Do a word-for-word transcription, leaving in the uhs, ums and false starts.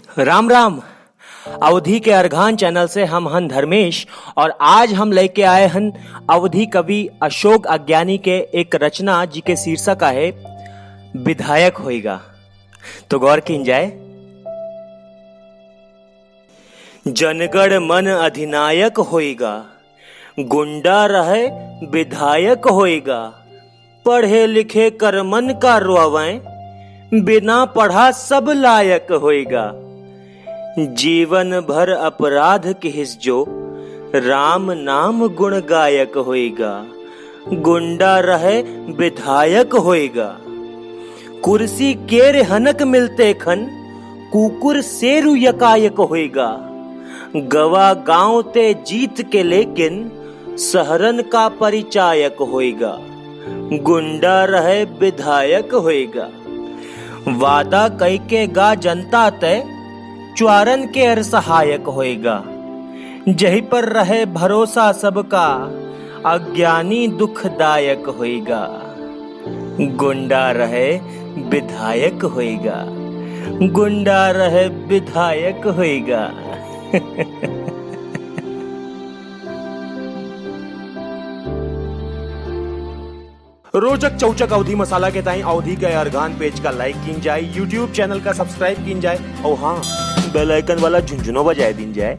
राम राम। अवधी के अर्घान चैनल से हम हन धर्मेश और आज हम लेके आए हन अवधी कवि अशोक अज्ञानी के एक रचना जिके शीर्षक आहे विधायक होइगा। तो गौर कीन जाए। जनगण मन अधिनायक होइगा, गुंडा रहे विधायक होइगा, पढ़े लिखे कर मन का रोवैं, बिना पढ़ा सब लायक होइगा। जीवन भर अपराध किहिस जो, राम नाम गुण गायक होइगा। गुंडा रहे विधायक होइगा। कुर्सी केर हनक मिलते खन, कुकुर सेरु यकायक होइगा। गवा गांव ते जीत के लेकिन, सहरन का परिचायक होइगा। गुंडा रहे विधायक होइगा। वादा कइके गा जनता ते, च्वारन के अर सहायक होइगा। जही पर रहे भरोसा सबका, अज्ञानी दुखदायक होइगा। गुंडा रहे विधायक होइगा, गुंडा रहे विधायक होइगा। रोचक चौचक अवधी मसाला के ताईं अवधी के अर्घान पेज का लाइक कीन जाए, YouTube चैनल का सब्सक्राइब कीन जाए और हाँ, बेल आइकन वाला झुनझुनो बजाए दीन जाए।